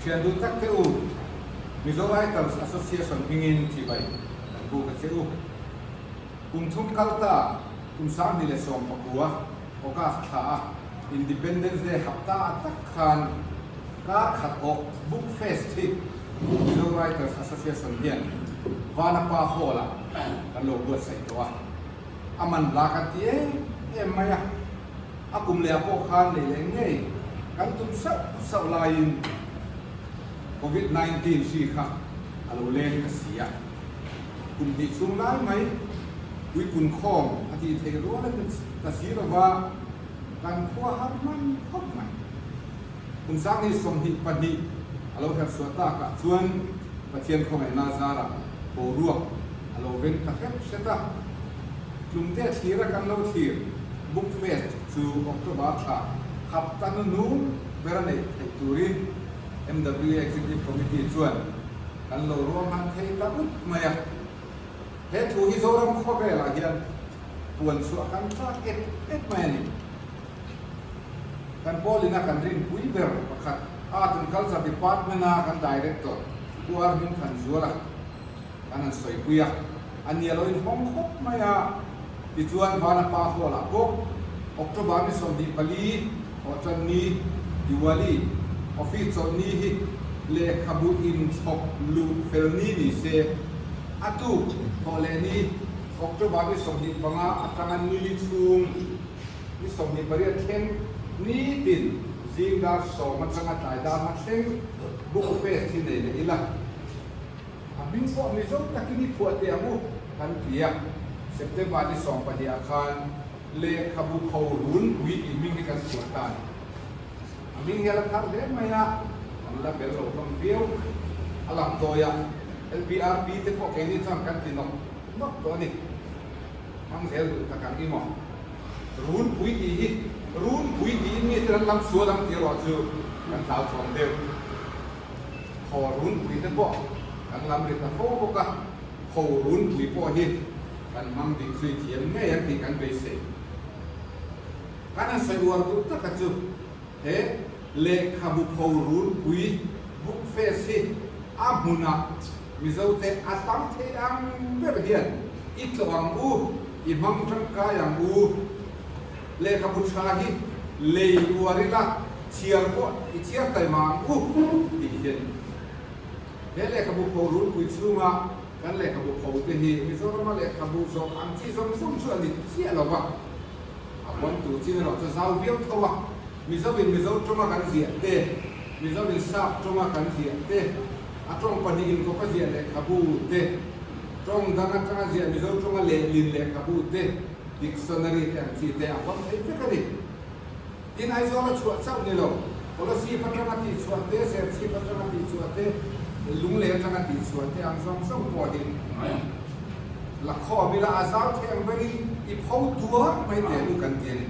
Thian duh tak te u, Mizo Writers Association hmingin chibai kan buk a che u. Kum thum kal ta, kum 2019 August thla a Independence Day hapta a tak khan kar khat awh Book Fest hi Mizo Writers Association hian Vanapa Hall ah kan lo buatsaih tawh a. A man hla kan ti em em mai a, a kum leh ah pawh khan nei leh ngei kan tum sauh sauh laiin Covid 19 hri kha a lo leng ta si a. Kum hnih chhung lai mai puipun khawm a tih theih rual a ta si lo va, kan khua har hman khawp mai. Kum 2022 a lo herhchhuah takah chuan Pathian khawngaihna zarah boruak a lo veng ta hrep hret a. Tlumte thlira kan lo thlir Book Fest chu October thla hapta nunung ber a neih theih turin MWA Executive Committee chuan kan lo ruahman thei ta ut mai a. He thu hi Zoram khawvelah hian puan chhuah kan chak et et mai a ni. Kan pawlina kan rinpui ber pakhat Art and Culture Department-a kan Director Pu Arhming Thanzuala kan han sawipui a, a nia lo inhawng khawp mai a. Tichuan Vanapa Hall-ah pawh October ni 24 Thawhtan ni, Diwali, Office chawlhni hi lehkhabu inchhawp luh fel ni ni se, a tuk thawh leh ni October ni 25 atanga nili chhung ni 28 thleng nitin zing dar 10 atanga tlai dar hma thleng Book Fest hi nei leh ila. A hming pawh Mizo takin i phuah teh ang u kan ti a, September ni 12 ah khan lehkhabu pho runpui tih hming hi kan chhuah ta a ni. A hming hi a la thar hle mai a, kan la bel lo hlawm viau. A lang tawiah LPRP te pawh keini chuan kan ti nawk nawk tawh a ni. Hmang zel duh tak ang i maw? Runpui tih hi runpui tiin mi te an lam sual ang tih erawh chu kan hlauthawng deuh. Thaw runpui te pawh kan lam ri ta fo bawk a, tho runpui pawh hi kan hmang dik zui thiam ngei ang tih kan beisei. Kan han sawi uar duh taka chu he lehkhabu pho runpui book fest hi a hmunah Mizote a tam thei ang ber hian i tlawh ang u, i hmang tangkai ang u. Lehkhabu tha hi lei uar ila chhiar pawh i chhiar taima ang u tih hi a ni. He lehkhabu pho runpui chhunga kan lehkhabu pho te hi Mizorama lehkhabu zawh ang chi zawng zawng chu a ni chiah lo va, a huam tur chin erawh chu zau viau tho a. Mizoin Mizo tawnga kan ziah te, Mizoin Sap tawnga kan ziah te, a tawng pahnihin kawpa ziah lehkhabu te, tawng dang atanga ziah Mizo tawnga lehlin lehkhabu te, Dictionary te ang chi te a huam thei vek a ni. Tin, Aizawl a chhuah chauh ni lo, Kolasib atanga tihchhuah te, Serchhip atanga tihchhuah te, Lunglei atanga tihchhuah te ang zawng zawng pawh hi la khawm ila a zau thei ang berin i pho tuar mai teh lu kan ti a ni.